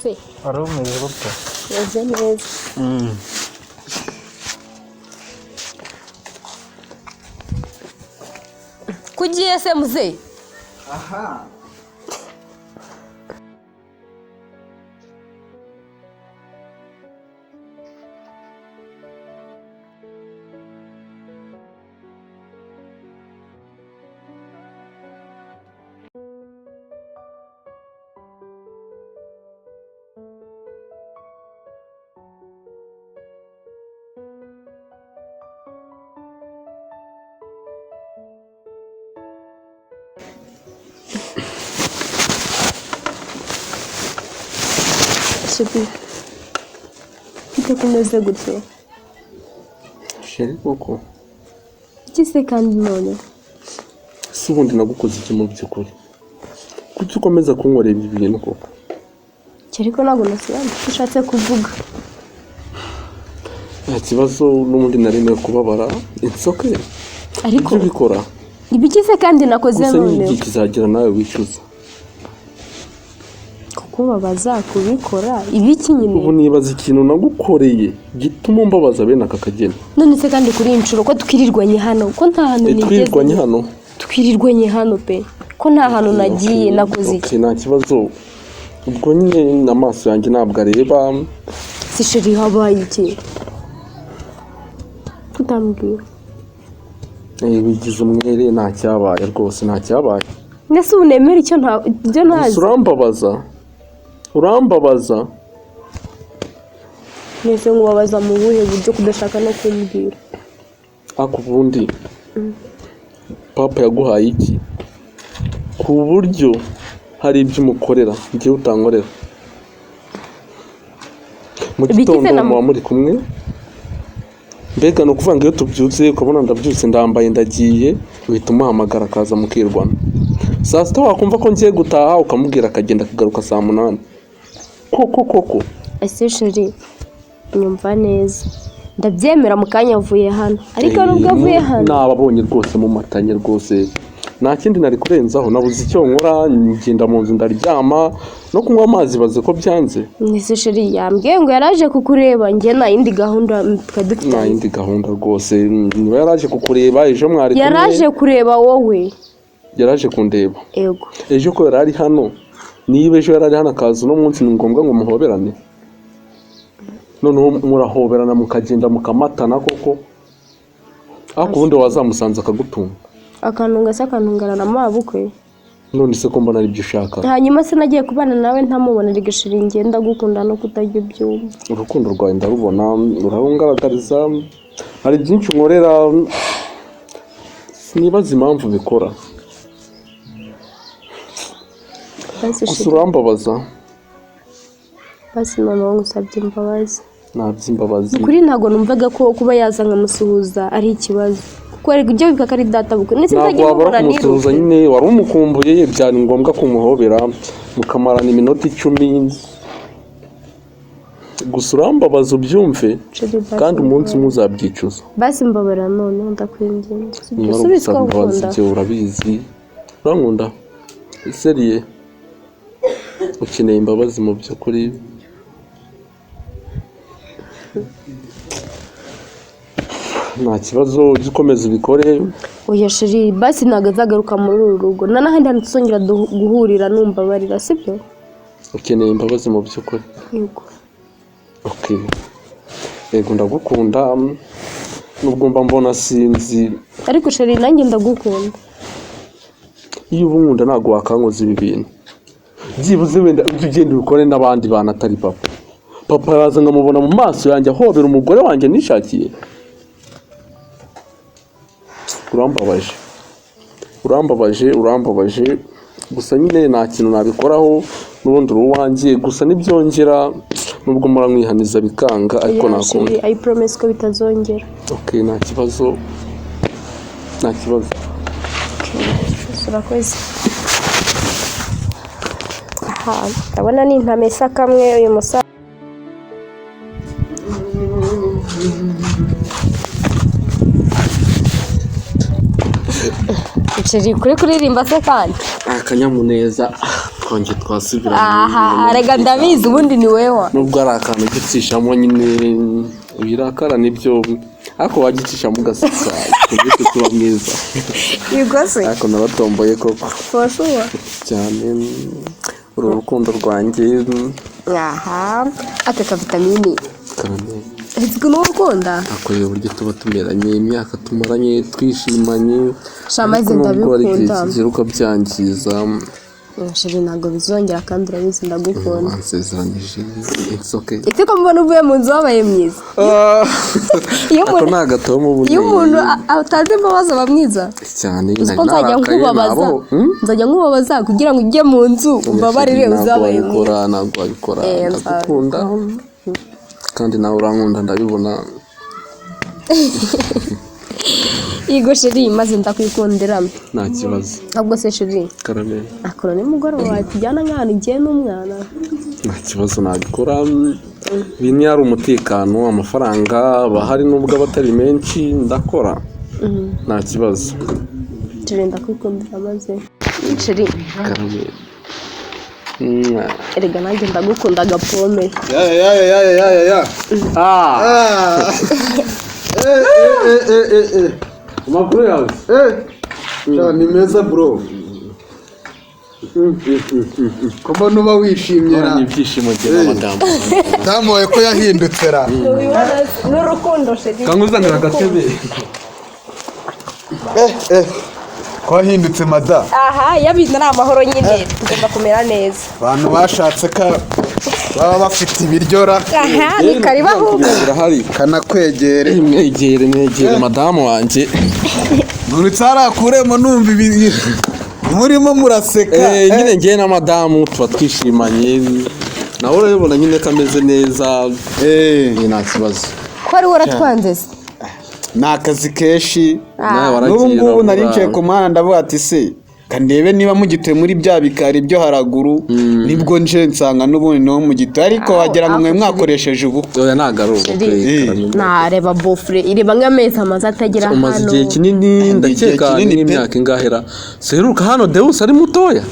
Se Wari umeze gute? Meze neza. Kugiye se muzehe? Aha. Chéri, mfite ko umeze gutyo. Chéri koko. Iki se kandi none? Si ubundi nagukoze iki mu by'ukuri? Kuki ukomeza kunkorera ibi bintu koko? Chéri, ko ntabwo nasobanuye icyo ushatse kuvuga. Nta kibazo, n'ubundi naremewe kubabara. It's okay. Ariko Ibyo ubikora. Ibiki se kandi nakoze Gusa nyine none? igihe kizagera nawe wicuza. Kukubabaza, kubikora, ibiki nyine? Ubu nibaza ikintu nagukoreye gituma umbabaza bene aka kageni. None se kandi kuri iyi nshuro ko twirirwanye hano, ko nta hantu nigeze? Twirirwanye hano? Twirirwanye hano pe, ko nta hantu nagiye, nakoze iki? Okay, nta kibazo. Ubwo nyine amaso yanjye ntabwo areba. Si chéri, habaye iki? Kutambwira. Wigize umwere, nta cyabaye rwose, nta cyabaye. Mbese ubu nemera icyo nta ibyo ntazi? Gusa urambabaza. Urambabaza. Mwese nkubabaza mu buhe buryo kudashaka no kumbwira? Ariko ubundi papa yaguhaye iki ku buryo hari ibyo umukorera njyewe utankorera? Mu Ibigize gitondo na muba muri kumwe, mbega ni ukuvuga ngo iyo tubyutse ukabona ndabyutse ndambaye ndagiye, uhita umuhamagara akaza mukirwana. Saa sita wakumva ko ngiye gutaha ukamubwira akagenda akagaruka saa 8. Koko koko. Ese chéri, nyumva neza, ndabyemera mu kanya avuye hano, ariko nubwo avuye hano Nababonye rwose mumatanye rwose, nta kindi nari kurenzaho, nabuze icyo nkora, ngenda mu nzu ndaryama, no kunywa amazi baze ko byanze. Ese chéri, yambwiye ngo yaraje kukureba, njye nta yindi gahunda twari Nta dufitanye. yindi gahunda rwose, niba yaraje kukureba ejo mwari kumwe. Yaraje kureba wowe. Yaraje kundeba. Ego. Ejo ko yari ari hano, niba ejo yari ari hano akaza uno munsi, ni ngombwa ngo muhoberane? Noneho murahoberana mukagenda mukamatana koko, ariko ubundi wazamusanze akagutunga. Akantunga se akantungana na mabukwe? None se ko mbona aribyo ushaka? Hanyuma se nagiye kubana nawe ntamubona, rigashira ingenda gukunda no kutajya ubyumva. Urukundo rwawe ndarubona, urarungaragariza, hari byinshi unkorera, sinibaza impamvu ubikora. Basi Gusa shira. urambabaza. Basi noneho ngusabye imbabazi. Ntabyo imbabazi. Kuri ntabwo numvaga ko kuba yaza nkamusuhuza ari ikibazo, kuko ariko ibyo bivuga ko ari data bukwe ndetse Ntabwo nzajya wabura mubona kumusuhuza niruke. nyine, wari umukumbuye, byari ngombwa kumuhobera mukamarana iminota 10. Gusa urambabaza ubyumve, Sheri, basi kandi umunsi umwe mbabarira. uzabyicuza. Basi mbabara none ndakwinginze. Niba ari Subiza ugusaba ko imbabazi nkunda. ibyo urabizi, urankunda seriye, ukeneye imbabazi mu by'ukuri. Nta kibazo, ujye ukomeza ubikore. Oya chéri, basi ntabwo azagaruka muri uru rugo, nta n'ahandi hantu tuzongera guhurira, numbabarira, sibyo? Ukeneye imbabazi mu by'ukuri. Yego. Okay. Yego ndagukunda, nubwo mba mbona sinzi. Ariko chéri, nanjye ndagukunda. Iyo uba unkunda ntabwo wakankoza ibi bintu. Byibuze wenda ujye ugenda ubikore n'abandi bantu atari papa. Papa araza nkamubona mu maso yanjye ahobera umugore wanjye nishakiye. Urambabaje. Urambabaje, urambabaje. Gusa nyine nta kintu nabikoraho, n'ubundi uri uwanjye, gusa nibyongera nubwo muramwihaniza bikanga, ariko Oya, nakunda. chéri, I promise ko bitazongera. Okay, nta kibazo. Nta kibazo. Urakoze. Aha, ndabona ni intamesa kamwe uyu musaza. Chéri, kuri kuririmba se kandi? Akanyamuneza. Twongeye twasubiranye. Aha, rega ndabizi, ubundi ni wewe. Nubwo ari akantu ugicishamo nyine birakara nibyo, ariko wagicishamo ugaseka uburyo tuba mwiza. Yego se. Ariko naratomboye koko. For sure. Cyane, uru rukundo rwanjye. Aha, aka ka vitamini. Karame. Ese n'urukunda? Akorera uburyo tuba tumeranye, imyaka tumaranye twishimanye. Sha, maze Ariko nubwo hari igihe ndabikunda. kigera ukabyangiza. Chéri, ntabwo bizongera kandi urabizi ndagukunda. Wansezeranyije, it's okay. Ese ko mbona uvuye mu nzu wabaye mwiza? Iyo Ako umuntu ni agatomo ubundi. Iyo umuntu atanze imbabazi aba mwiza. Cyane. Uzi ko nzajya Narakaye, nkubabaza? Nzajya nkubabaza kugira ngo ujye mu nzu umbabarire, Ntabwo uzabaye mwiza. wabikora, ntabwo wabikora. Eh, Ndagukunda kandi nawe urankunda, ndabibona. Yego chéri, maze ndakwikundira. Nta kibazo. Ahubwo se chéri, Karame. akora nimugoroba watujyana nk'ahantu ugiye n'umwana? Nta kibazo, nabikora. Ibi niyo ari umutekano, amafaranga aba ahari nubwo aba atari menshi, ndakora, nta kibazo. Chéri, ndakwikundira maze chéri. Karame. Mwah. Erega nanjye ndagukunda agapome. Ya ya ya ya ya ya. Ah, Ah. Eh eh eh eh eh. amakuru yawe? Eh. Sha, ni meza bro. Ko mbona uba wishimye ra? Ni ibyishimo njye na madamu. Tamuwe ko yahindutse ra? N'urukundo chéri. Kanguzanira agatebe. Eh eh. Ko wahindutse mada? Aha, iyo abintu ari amahoro nyine tugomba kumera neza. Abantu bashatse ka baba bafite ibiryo ra. Aha, ni karibu ahubwo. Birahari. Kanakwegere. Mwegere, mwegere madamu wanjye. Nturutse hariya kuremo numva ibi murimo muraseka. Eh, nyine njye na madamu tuba twishimanye, nawe urabibona nyine ko ameze neza. Eh, Eh, nta kibazo. Ko wari waratwanze se? Ni akazi kenshi. Nawe waragiye N'ubu ngubu urabura. nari nciye ku muhanda, ndavuga ati: "Se kandebe niba mugituye muri bya bikari byo haraguru." Nibwo nje nsanga n'ubundi niho mugituye, ariko wagira ngo mwe mwakoresheje ubukwe. Oya, ntabwo ari ubukwe. Eh. Nareba bofure ireba nk'amezi amaze atagera hano. Umaze igihe kinini, ndakeka kinini pe. n'imyaka ingahera seheruka hano Deus ari mutoya.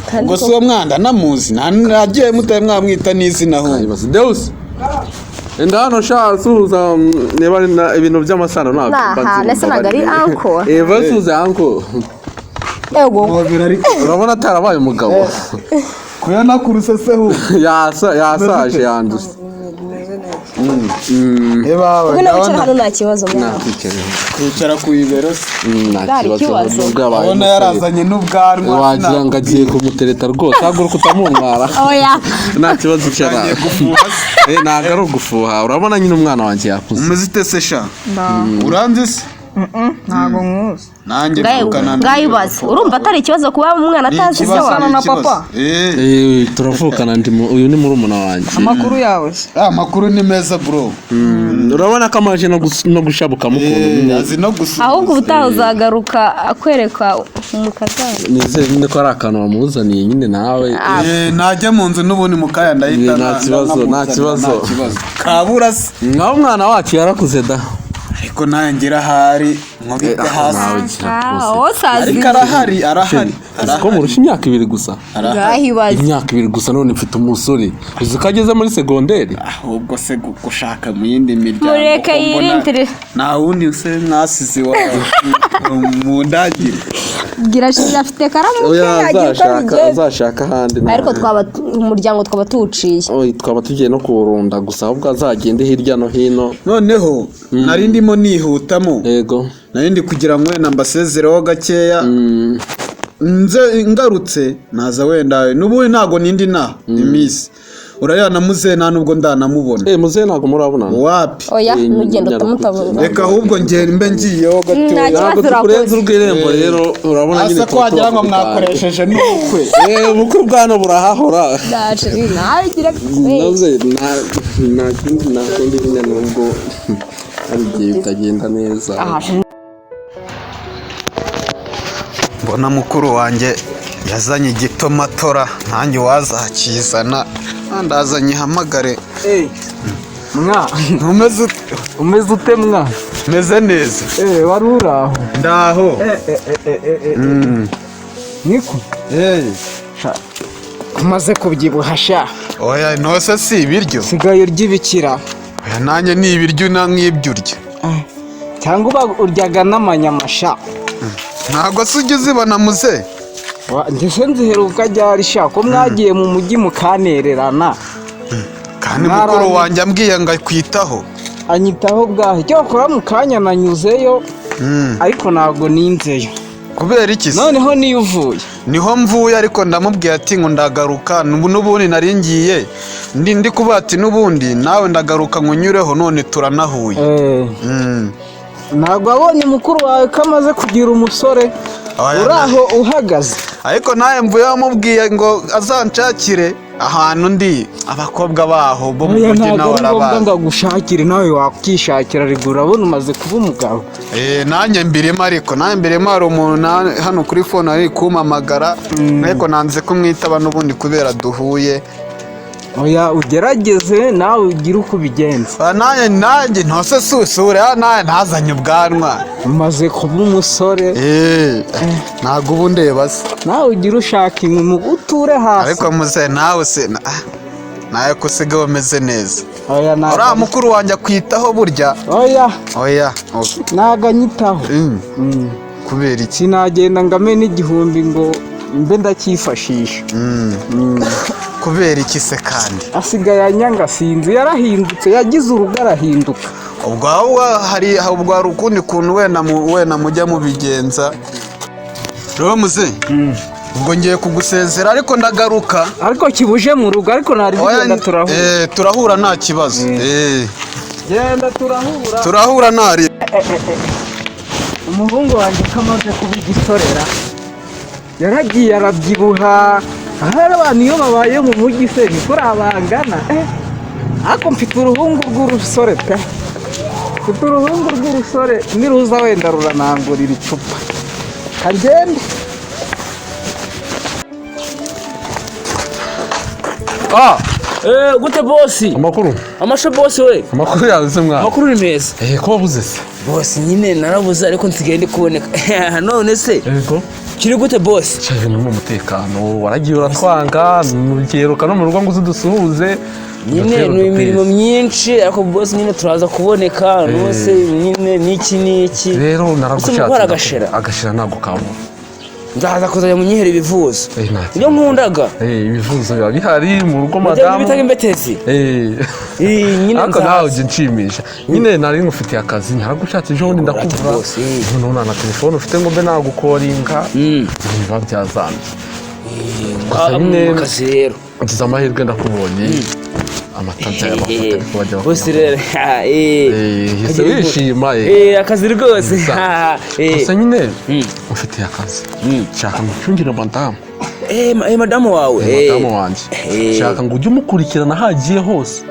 Kandi Ubwo si uwo mwana namuzi nagiye mutari mwamwita n'izina ahubwo. Ibaze Deus enda hano sha, suhuza niba ari ibintu by'amasano ntabwo Naha, mba nzi, nese ntabwo ari mbabarire. uncle. Eh, basuhuze uncle. Ego. Mobira ariko. Urabona atarabaye umugabo. Kuyanakuruse se hu? Yasaje, yanduse. Ebawe. Ubwo nawe wicara Ndabona hano nta kibazo mwana. Nakwicareho. kwicara ku bibero se? Nta Byari kibazo ikibazo. nubwo yabaye Ndabona umusore. yarazanye n'ubwanwa. Wagira ngo agiye kumutereta rwose, haguruka utamumwara. Oya. Nta kibazo, icara. Agiye gufuha se? Eh, ntabwo ari ugufuha, urabona nyine umwana wanjye yakuze. Umeze ute se sha? Uranzi se? Ntabwo nkuzi. Nanjye mvukana. Ngayibaze, urumva atari ikibazo kuba umwana Ni atazi se ikibazo, wawe? ni Na ikibazo. papa? Eh. Eh, turavukana, uyu ni murumuna wanjye. Amakuru yawe se? Ah, amakuru ni meza bro. Urabona ko amaje no gushabukamo ukuntu Eh, nyine. azi no gusuhuza. Ahubwo ubutaha uzagaruka akwereka umukazana. Nizere nyine ko ari akantu wamuzaniye nyine nawe. Eh, najya mu nzu n'ubundi mukaya ndahita Eh, nta kibazo, nta nkamuzanira, kibazo. nta kibazo. Kabura se? Naho umwana wacu yarakuze da. Ariko nanjye ahari nkubite hasi. Nawe gira rwose. Wowe Ariko arahari, arahari. Uzi ko murusha imyaka 2 gusa? Arahari. Ngahibaze. Imyaka 2 gusa, none mfite umusore, uzi ko ageze muri segonderi. Ahubwo se gushaka mu yindi miryango, Mureke ko mbona yirindire. nta wundi se mwasize iwawe mu ndangire? Bwira shira afite karamu ke, Oya, yagira uko azashaka abigenza. azashaka ahandi nawe. Ariko twaba umuryango twaba tuwuciye. Oya, twaba tugiye no kuwurunda gusa, ahubwo azagende hirya no hino. Noneho nari ndimo nihutamo. Yego. Nari ndi kugira ngo wenda mbasezereho gakeya, nze ngarutse naza wenda n'ubundi ntabwo nindi na iminsi urareba na muzehe nta nubwo ndanamubona. Eh, muzehe ntabwo murabonana? Wapi. Oya, Eh, nugenda nyarukutse. utamutabona. Reka ahubwo nge mbe ngiyeho Nta gatoya. Ntabwo kibazo, tukurenza urakoze. urw'irembo rero, urabona nyine Asa ko tuba wagira ngo tubakubita. mwakoresheje n'ubukwe. Eh, ubukwe bwa hano burahahora. Ndaje nawe gira. Naze nta kindi, nta kundi nyine, nubwo hari igihe bitagenda neza. Aha. Mbona mukuru wanjye yazanye igitomatora, ntanjye wazakizana ndazanye ihamagare. Mwa. Ntumeze ute? Umeze ute mwa? Meze neza. Eh, wari uri aho? Ndaho. Niko. Eh, Sha, Umaze kubyibuha sha. Oya, ntose si ibiryo. Sigaye urya ibikira? Oya, nanjye ni ibiryo na nk'ibyo urya. Cyangwa uba uryaga n'amanyama sha? Ntabwo se ujya uzibona, muze? Ndetse nziheruka ryari sha, ko mwagiye mu mujyi mukanererana? Kandi mukuru wanjye ambwiye ngo akwitaho. Anyitaho bwahe? Cyokora mu kanya nanyuzeyo, ariko ntabwo ninzeyo. Kubera iki se? Noneho niyo uvuye? Niho mvuye, ariko ndamubwiye ati ngo ndagaruka. N'ubundi nari ngiye ndi kuba ati n'ubundi nawe ndagaruka nkunyureho, none turanahuye. Ntabwo wabonye mukuru wawe ko amaze kugira umusore? Oya, uri aho uhagaze. Ariko nawe mvuye wamubwiye ngo azanshakire ahantu ndi abakobwa baho bo mu Oya, mujyi ntabwo nawe ari ngombwa arabazi. ngo agushakire, nawe wakwishakira rigura, urabona umaze kuba umugabo. Nanjye mbirimo, ariko nanjye mbirimo, hari umuntu hano kuri phone ari kumpamagara, ariko nanze kumwitaba n'ubundi kubera duhuye. Oya, ugerageze nawe ugire uko ubigenza. Ah, nanjye ntose susure, nanjye ntazanye ubwanwa. Umaze kuba umusore. Ntabwo ubu ndeba se. Nawe ugire ushaka inkumi uture hasi. Ariko muze nawe se nawe ko usigaye umeze neza. Oya, ntabwo. Uriya mukuru wanjye akwitaho burya. Oya. Oya. Ntabwo anyitaho. Kubera iki? Sinagenda ngo amene 1000 ngo mbe ndacyifashisha. Kubera iki se kandi? Asigaye anyanga, sinzi, yarahindutse, yagize urugo arahinduka. Ubwo ahubwo hari ukundi kuntu wenda mujya mubigenza. Rero muze, ubwo ngiye kugusezera ariko ndagaruka. Ariko kibuje mu rugo, ariko ntari Oya, bigenda, turahura. Turahura nta kibazo. Genda, turahura. Turahura ntari. Umuhungu wanjye ko amaze kuba igisorera, yaragiye arabyibuha. Ahari abantu iyo babaye mu mujyi se niko bangana? Ariko mfite uruhungu rw'urusore pe, mfite uruhungu rw'urusore, niruza wenda ruranangurira icupa, kagende. Gute bosi? Amakuru? Amasho bosi we. Amakuru yawe se mwana? Amakuru ni meza. Ko wabuze se? Bosi, nyine narabuze ariko nsigaye ndi kuboneka. None se? Yego. Kiri gute bosi? Sha, ibintu ni umutekano, waragiye uratwanga, ntugeruka no mu rugo ngo uze udusuhuze. Nyine ni imirimo myinshi, ariko bosi nyine turaza kuboneka. None se nyine niki niki? Rero Ese naragushatse. mukora agashira? Agashira ntabwo kabura. Nzaza kuzajya munyihera ibivuzo. Nta kibazo. Ibyo nkundaga. Ibivuzo biba bihari mu rugo, Mujya madamu. bitaga imbetezi. Nyine Ariko nzaza. nawe ujya unshimisha. Nyine nari ngufitiye akazi, naragushatse ejo bundi ndakubura. Rwose. Noneho nta na telefone ufite ngo mbe nagukoringa. Biba byazambye. Gusa nyine Akazi rero. ngize amahirwe ndakubonye. Amata byaye amavuta ariko bajya Bosi bakuyanywa. rero. Hise wishima. Akazi rwose. Gusa nyine ufitiye akazi. Nshaka ngo ucungire madamu. Madamu wawe. Madamu wanjye. Nshaka ngo ujye umukurikirana aho agiye hose.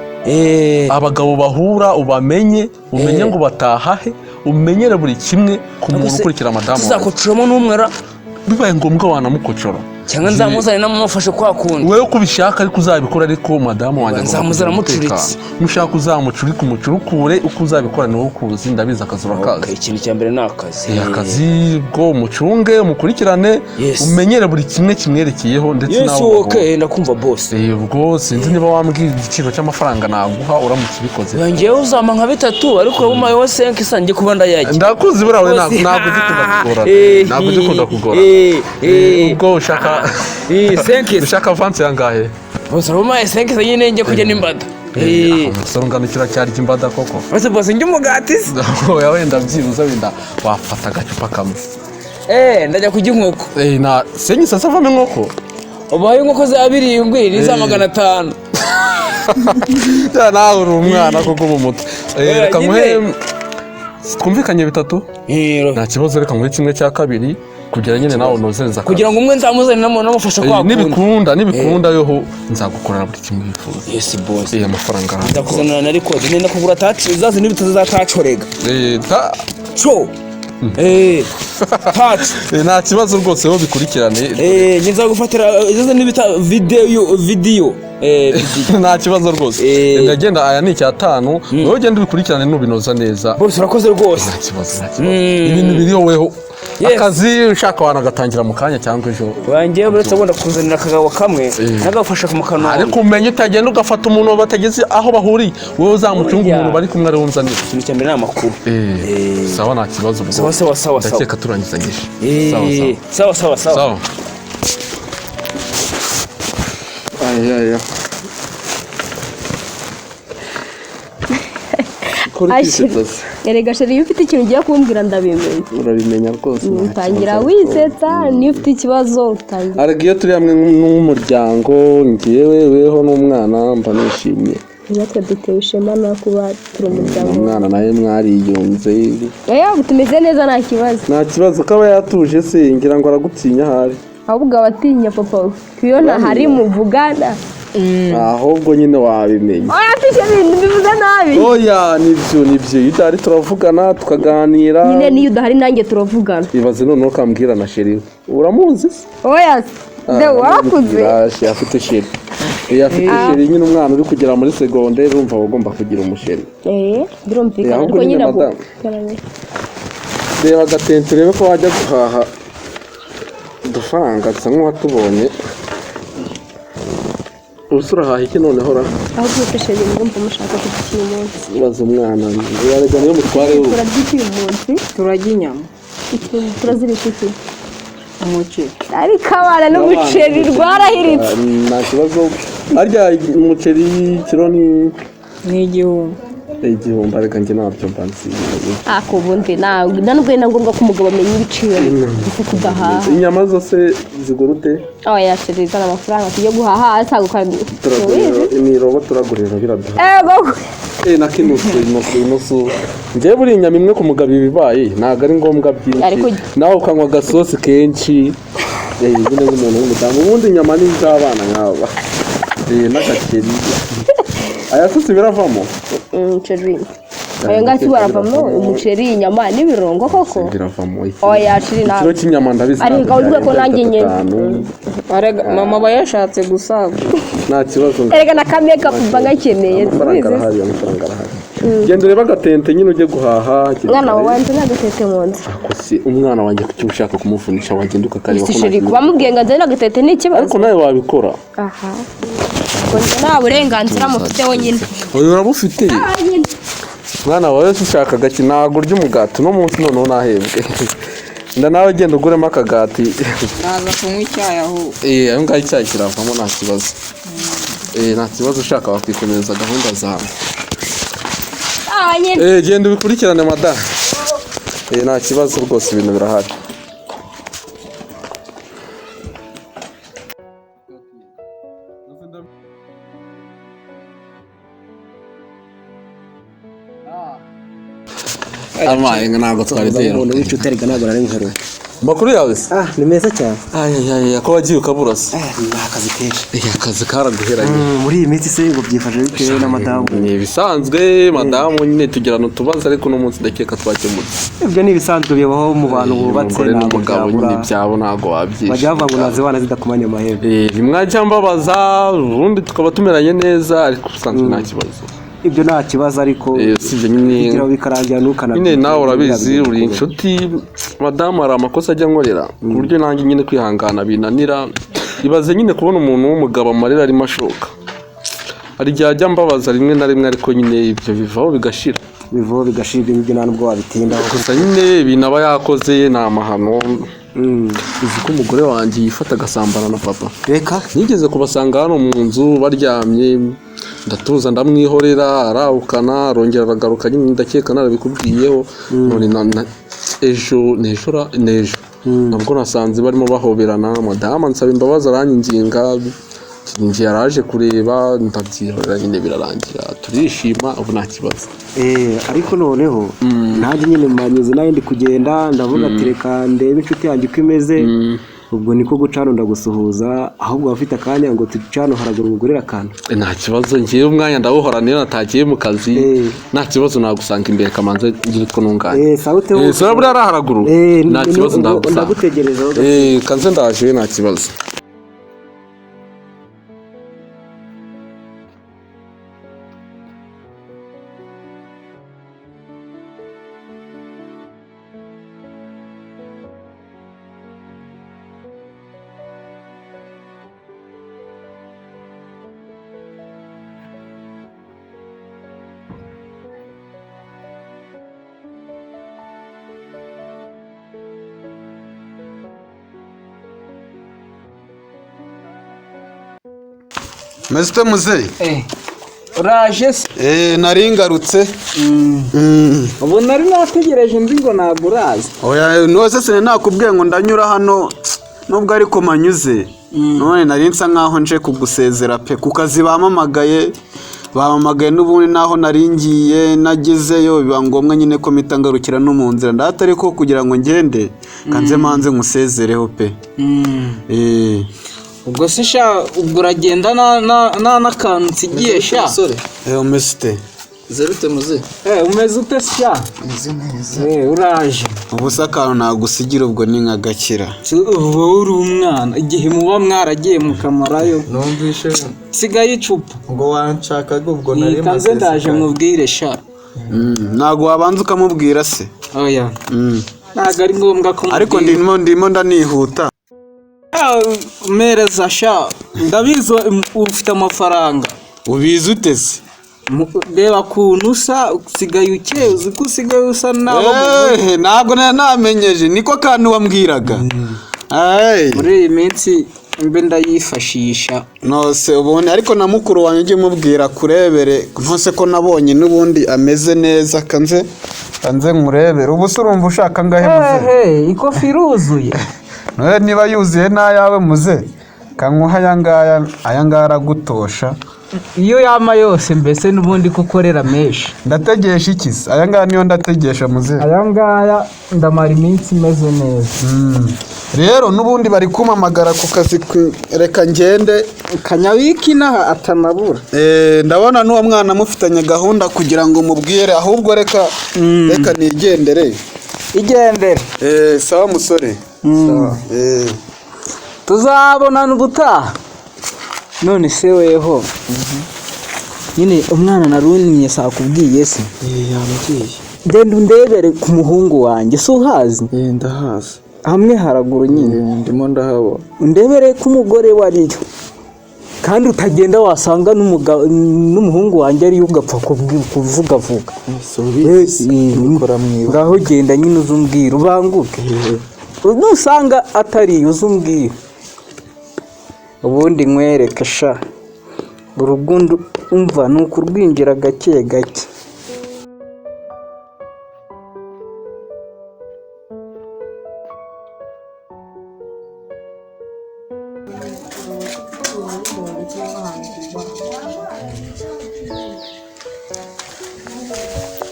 Abagabo bahura ubamenye, umenye ngo bataha he, umenyere buri kimwe ku muntu ukurikira madamu wawe. Tuzakocoramo n'umwe ra? Bibaye ngombwa wanamukocora. Cyangwa nzamuzane namumufashe kwa kundi. Wewe uko ubishaka ariko uzabikora, ariko madamu wanjye agomba Nzamuzana kugira mucuritse. umutekano. Nushaka uzamucurike umucurukure, uko uzabikora ni wowe ukuzi, ndabizi akazi urakazi. Okay, ikintu cya mbere ni akazi. Akazi bwo umucunge, umukurikirane, umenyere buri kimwe kimwerekeyeho ndetse Yes, nawe okay, ndakumva boss. Ubwo sinzi niba wambwira igiciro cy'amafaranga naguha uramutse ubikoze. Ngewe uzampa nka bitatu, ariko uraba umpaye wa 5 isa njye kuba ndayajya. Ndakuzi buriya we, ntabwo ujya ukunda kugorana. Ntabwo ujya ukunda kugorana. Ubwo ushaka 5 ushaka avance yangahe? Bose uraba umpaye 5 isa nyine njye kujya n'imbada. Umusore ungana ikiro cyarya imbada koko? Bose bose njye umugati se. Oya, wenda byibuze wenda wafata agacupa kamwe. Ndajya kurya inkoko. Na senyisa se avamo inkoko? Ubaye inkoko za 7 n'iza 500. Ya, nawe uri umwana koko mu mutwe. Reka Nyine. nguhe, twumvikanye bitatu? Nta kibazo, reka nguhe kimwe cya kabiri kugira nyine nawe unozereze akazi. Kugira ngo umwe nzamuzane namufashe kwa kundi. Nibikunda yoho nzagukorera buri kimwe wifuza. Yes boss. Amafaranga arahari. Ndakuzanira na record, nenda kugura touch zazi n'ibitazo za touch orega. Ta Cho. Touch. Nta kibazo rwose, wowe bikurikirane. Njye nzagufatira zazi n'ibita video video. Video. Nta kibazo rwose. Ndagenda, aya ni 5,000, wowe ugenda ubikurikirane nubinoza neza. Bose urakoze rwose. Nta kibazo, nta kibazo. Ibintu biriho weho. Yes. Akazi ushaka wanagatangira mu kanya cyangwa ejo. Wanjye uretse wenda kuzanira akagabo kamwe nagafasha mu kanombe. Ariko umenye utagenda ugafata umuntu batageze aho bahuriye, wowe uzamucunga. Oya. Umuntu bari kumwe ariwe unzanira. Ikintu cya mbere ni amakuru. Sawa, nta kibazo ubwo. Sawa, sawa, sawa, sawa. Ndakeka turangizanyije. Sawa sawa. Sawa sawa sawa. Sawa. Ay, ay, ay. Kuri Ashira. kwisetsa se. Erega chéri, iyo ufite ikintu ugiye kumbwira ndabimenya. Urabimenya rwose, nta Utangira kibazo. wisetsa, niyo ufite ikibazo utangira. Ariko iyo turi hamwe n'umuryango, njyewe weho n'umwana, mba nishimye. Natwe dutewe ishema no kuba turi umuryango. Umwana nawe mwariyunze. Oya, ubu tumeze neza, nta kibazo. Nta kibazo ko aba yatuje se, ngira ngo aragutinya ahari. Ahubwo abatinya papa we, iyo ntahari muvugana. Ahubwo nyine wabimenya. Oya chéri, mbivuze nabi. Oya, nibyo nibyo, iyo udahari turavugana tukaganira. Nyine niyo udahari nanjye turavugana. Ibaze noneho ukambwira na chéri we. Uramuzi se? Oya de, warakuze. Ah, afite chéri. Iyo afite chéri nyine, umwana uri kugera muri segonderi, urumva aba agomba kugira umuchéri. Birumvikana. Ahubwo Ariko nyine nyine madamu. Reba agatente urebe ko wajya guhaha udufaranga, nsa nk'uwatubonye. Ubu urahaha iki noneho ra? Ahubwo se chéri, mwumva mushaka kurya iki uyu munsi? Ubaza umwana, yarega niyo mutware we. Turarya iki uyu munsi? Turarya inyama. Turazirisha iki? Umuceri. Ariko abana n'umuceri rwarahiritse. Nta kibazo, harya umuceri kiro ni Ni 1000. 1000, ariko njye ntabyo mba nzi. Ako ubundi ntabwo nta nubwo ari na ngombwa ko umugabo amenya ibiciro kuko kudahaha. Inyama zose zigura ute? Oya chéri, zana amafaranga tujye guhaha, asaguka. Turagurira imirobo, turagurira biraduha. Ego. Na kinusu, inusu, inusu. Njyewe buriya inyama imwe ku mugabo iba ibaye, ntabwo ari ngombwa byinshi. Nawe ukanywa agasosi kenshi. Nyine nk'umuntu w'umudamu, ubundi inyama ni iz'abana nk'aba. N'agakeri aya sosi biravamo. Umuceri oya, ngasi baravamo umuceri, inyama n'ibirungo koko. Biravamo. Oya chéri, Ikiro ntabwo cy'inyama ndabizi. Ariko Ntabwo uvuga ko byarenza nanjye nyine. 5. Arega mama aba yashatse gusaga. Nta kibazo. Erega na ka makeup mba ngakeneye. Amafaranga arahari, amafaranga arahari. Genda urebe agatente nyine ujye guhaha hakiri Umwana kare. wawe wanjye n'agatete mu nzu. Ako se umwana wanjye, kuki ushaka kumuvunisha? Wagenda ukakareba ko Si nta chéri, kintu- kuba mubwiye ngo nzane agatete ni ikibazo? Ariko nawe wabikora. Aha, ubwo njye nta burenganzira mufiteho nyine. Uyu urabufite. Mwana wawe wese ushaka agaki, ntabwo urya umugati uno munsi noneho nahembwe. Nda nawe genda uguremo akagati. Naza kunywa icyayi ahubwo. Ayo ngayo icyayi kiravamo, nta kibazo. Nta kibazo, ushaka wakwikomereza gahunda zawe. Ah, nyine. Genda ubikurikirane mada. Nta kibazo rwose, ibintu birahari. Amaye ntabwo twari Umuntu duheruka. w'inshuti ariko ntabwo nari nkaruwe. Amakuru yawe se? Ah, ni meza cyane. Ay, ko wagiye ukabura se? Eh, ni akazi kenshi. Akazi karaguheranye. Muri iyi minsi se ngo byifashe bitewe na madamu? Ni ibisanzwe, madamu nyine tugirana utubazo, ariko uno munsi ndakeka twakemutse. Ibyo ni ibisanzwe bibaho mu bantu bubatse, Umugore ntabwo n'umugabo nyine byabura. ibyabo ntabwo wabyishe. Bajya bavuga ngo nazibana zidakomanya amahembe. Ntimwajya mbabaza, ubundi tukaba tumeranye neza, ariko ubusanzwe nta kibazo. Ibyo nta kibazo ariko Usibye nyine kugira ngo bikarangira ntukanabye. Nyine nawe urabizi, uri inshuti, madamu hari amakosa ajya ankorera ku buryo nanjye nyine kwihangana binanira. Ibaze nyine kubona umuntu w'umugabo amarira arimo ashoka. Hari igihe ajya mbabaza rimwe na rimwe, ariko nyine ibyo bivaho bigashira. Bivaho bigashira, ibyo ngibyo nta nubwo wabitindaho. Gusa nyine ibintu aba yakoze ni amahano. Mm. Uzi ko umugore wanjye yifata agasambana na papa? Reka. Nigeze kubasanga hano mu nzu baryamye, ndatuza ndamwihorera, arahukana, arongera aragaruka nyine, ndakeka narabikubwiyeho. None ejo n'ejo n'ejo nabwo nasanze barimo bahoberana, madamu ansaba imbabazi, aranyinginga, njye yaraje kureba, ndabyihorera nyine, birarangira turishima, ubu nta kibazo. Ariko noneho nanjye nyine manyuze nayo ndi kugenda, ndavuga ati reka ndebe inshuti yanjye uko imeze. Ubwo niko guca hano ndagusuhuza, ahubwo waba ufite akanya ngo tucane haraguru ngugurire akantu? Nta kibazo, ngewe umwanya ndawuhorana iyo natagiye mu kazi. Eh. Nta kibazo, nagusanga imbere kamanze ngira utwo nunganya. Sawa ute. Sura buriya ari haraguru. Nta kibazo, ndagusanga. Ndagutegereza. Kanze ndaje, nta kibazo. Meze ute muzehe? Uraje se? Nari ngarutse. Ubu nari nategereje nzi ngo ntabwo uraza. Oya, nose sine nakubwiye ngo ndanyura hano nubwo ariko manyuze. None nari nsa nkaho nje kugusezera pe, ku kazi bampamagaye bampamagaye n'ubundi naho nari ngiye nagezeyo biba ngombwa nyine ko mpita ngarukira no mu nzira ndahata, ariko kugira ngo ngende kanze manze nkusezereho pe. Ubwo se sha, ubwo uragenda nta n'akantu nsigiye sha? Musore. Umeze ute? Zerute muze. Umeze ute sha? Meze neza. Uraje. Ubu se akantu nagusigira ubwo ni nk'agakira. Ubu uri umwana igihe muba mwaragiye mukamarayo. Numvishe Sigaye icupa. ngo wanshakaga ubwo nari Kanze ndaje mubwire sha. Ntabwo wabanza ukamubwira se? Oya. Ntabwo ari ngombwa ko Ariko ndimo ndanihuta. Mereza sha, ndabizi ufite amafaranga. Ubizi ute se? Reba ukuntu usa, usigaye ukeye, uzi ko usigaye usa n'abo. Ntabwo namenyeje niko kantu wambwiraga. Muri iyi minsi mbe ndayifashisha. Nose ubundi ariko na mukuru wanjye ujye umubwira kurebere, ntose ko nabonye n'ubundi ameze neza, kanze nkurebere. Ubu se urumva ushaka angahe muze? Ikofi iruzuye. None niba yuzuye n'ayawe muze, kankuha aya ngaya, aya ngaya aragutosha. Iyo yama yose mbese n'ubundi ko ukorera menshi. Ndategesha iki se? Aya ngaya niyo ndategesha muze. Aya ngaya ndamara iminsi imeze neza. Rero n'ubundi bari kumpamagara ku kazi, reka ngende. Kanyabika inaha atanabura. Ndabona n'uwo mwana mufitanye gahunda kugira ngo mubwire, ahubwo reka reka nigendere. Igendere. Sawa musore. Sawa. Tuzabonana ubutaha. None se weho nyine umwana narunimye sakubwiye se? Yambwiye. Genda undebere ku muhungu wanjye, si uhazi? Ndahazi. Hamwe haraguru nyine. Ndimo ndahabona. Undebere ko umugore wariyo, kandi utagenda wasanga n'umuhungu wanjye ariyo ugapfa kuvugavuga. Ngaho genda nyine uzumbwira ubanguke. Nusanga atariyo uzumbwira. Ubundi nkwereke sha, urugundo umva ni ukurwinjira gake gake.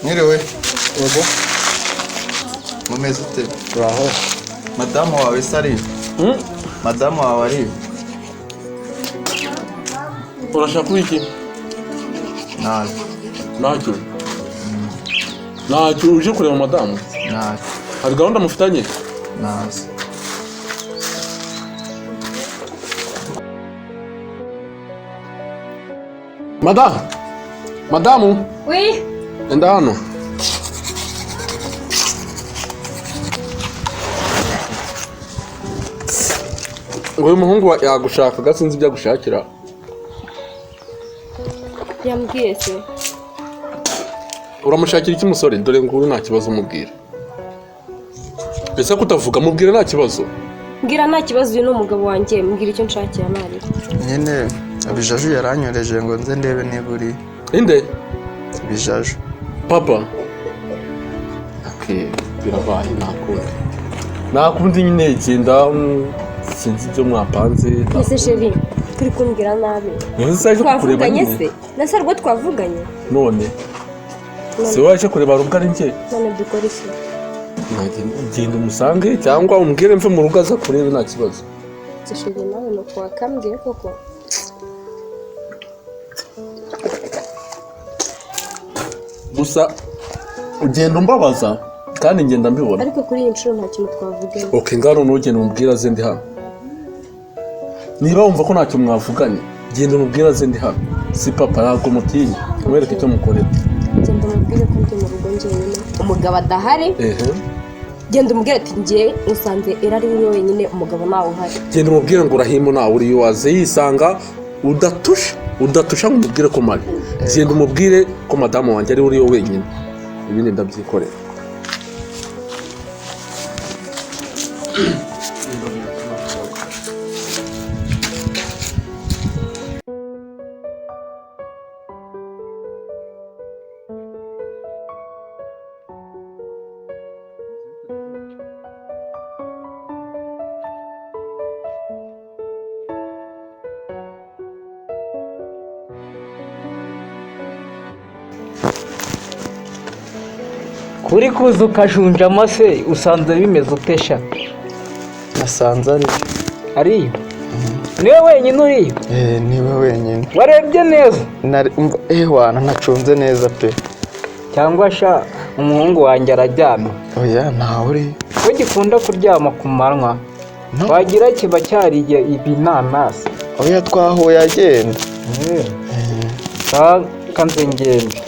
Mwiriwe. Yego. Mumeze ute? Uraho. Madamu wawe se ari? Madamu wawe ari? Urashaka iki? Ntacyo. Ntacyo. Ntacyo uje kureba madamu? Ntacyo. Hari gahunda mufitanye? Ntazo. Madamu. Madamu. Oui. Enda hano. Uyu muhungu yagushakaga sinzi ibyo agushakira. Yambwiye se. Uramushakira iki musore? Dore nguru nta kibazo umubwira. Ese kutavuga mubwira nta kibazo? Mbwira nta kibazo, uyu ni umugabo wanjye, mbwira icyo nshakira nari. Nyine Bijaju yaranyoreje ngo nze ndebe niba uri. Inde? Bijaju. Papa. Okay, birabaye nakundi. Nakundi nyine genda sinzi ibyo mwapanze. Ese chérie, turi kumbwira nabi. Twavuganye se? Nase rwo twavuganye? None. Se waje kureba rubuga ari njye? None dukora iki? Genda umusange cyangwa umbwire mve mu rugo aza kurebe nta kibazo. Ese chérie nawe nuko wakambwiye koko? Gusa ugenda umbabaza kandi ngenda mbibona. Ariko kuri iyi nshuro nta kintu twavuganye. Okay, ngano nugenda umubwira aze ndi hano. Niba wumva ko ntacyo mwavuganye, genda umubwira aze ndi hano. Si papa ntabwo mutinya, mwereke icyo mukorera. Genda umubwire ko ndi mu rugo njyenyine, umugabo adahari. Genda umubwire ati njye usanze era ari we wenyine, umugabo ntawe uhari. Genda umubwire ngo urahimba ntawe uri waze yisanga udatusha ngo umubwire ko mari. Genda umubwire ko madamu wanjye ari uri wenyine, ibindi ndabyikorera. Kuri kuza ukajunjamo se usanze bimeze utesha? Nasanze ari Ariyo? Niwe wenyine uriyo? Niwe wenyine. Warebye neza? Wana nacunze neza pe. Cyangwa sha umuhungu wanjye araryamye? Oya ntawe uri. Ko gikunda kuryama ku manywa? Wagira kiba cyariye ibinanasi. Oya twahuye agenda. Kanze ngende.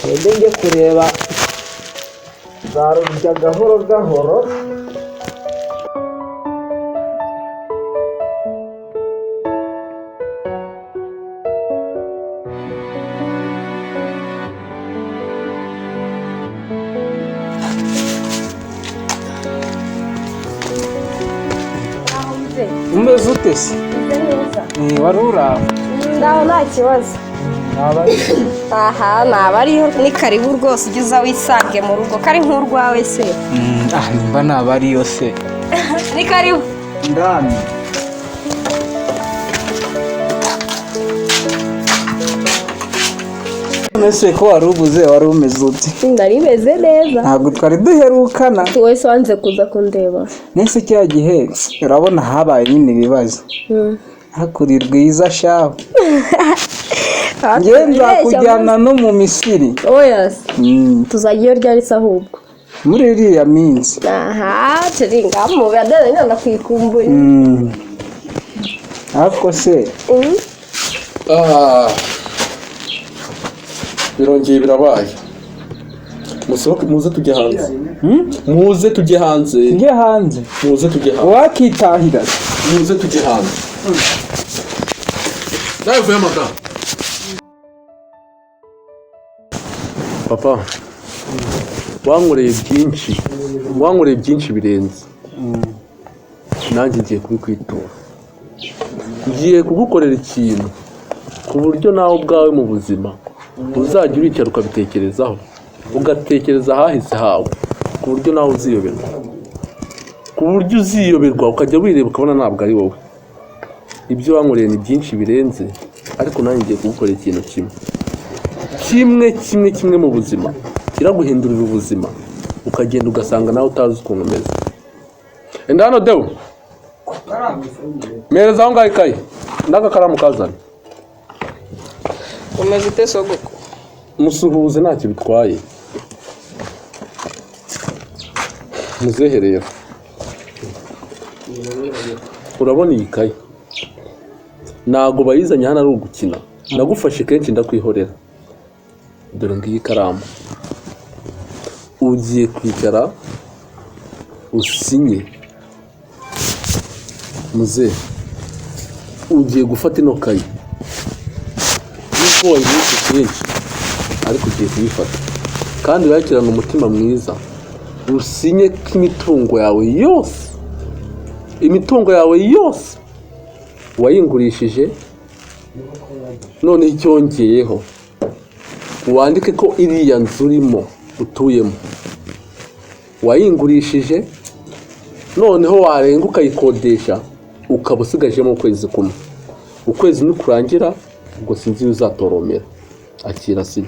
Ngende njye kureba zarurya gahoro gahoro. Umeze ute se? Wari uraho? Ndaho nta kibazo. Aha naba ariho, ni karibu rwose, ugeze wisange mu rugo kari nk'urwawe se. Nimba naba ariyo se. Ni karibu. Ndani. Nese ko wari ubuze, wari umeze ute? Nari meze neza. Ntabwo twari duherukana. Wese wanze kuza kundeba. Nese cya gihe urabona habaye nyine ibibazo. Hakuri rwiza shaho. Njye nzakujyana no mu Misiri. Oya. Tuzajya iyo ryari se ahubwo? Muri iriya minsi. Aha, turi ngamu badana nana kwikumbuye. Ariko se birongeye birabaye. Musohoke muze tujye hanze. Muze tujye hanze. Tujye hanze. Muze tujye hanze. Wakitahira. Muze tujye hanze. Nawe vuye madamu. Papa, wankoreye byinshi. Wankoreye byinshi birenze. Nanjye ngiye kubikwitura. Ngiye kugukorera ikintu ku buryo nawe ubwawe mu buzima uzajya uricara ukabitekerezaho, ugatekereza ahahise hawe, ku buryo nawe uziyoberwa, ku buryo uziyoberwa ukajya wireba ukabona ntabwo ari wowe. Ibyo wankoreye ni byinshi birenze, ariko nanjye ngiye kugukorera ikintu kimwe kimwe kimwe kimwe mu buzima kiraguhindurira ubuzima, ukagenda ugasanga nawe utazi ukuntu umeze. Enda hano Deo, mereza aho ngaho ikayi n'agakaramu kazane. Umeze ute sogoko? Musuhuze ntacyo bitwaye. Muzehe rero, urabona iyi kayi ntago bayizanye hano ari ugukina, nagufashe kenshi ndakwihorera. Dore ngiyi ikaramu, ugiye kwicara usinye. Muzehe, ugiye gufata ino kayi nubwo wayibitse kenshi, ariko ugiye kuyifata kandi uyakirana umutima mwiza, usinye ko imitungo yawe yose, imitungo yawe yose wayingurishije, none icyongeyeho wandike ko iriya nzu urimo utuyemo wayingurishije, noneho warenga ukayikodesha ukaba usigajemo ukwezi kumwe. Ukwezi nikurangira ubwo sinzi uzatoromera. Akira sinya.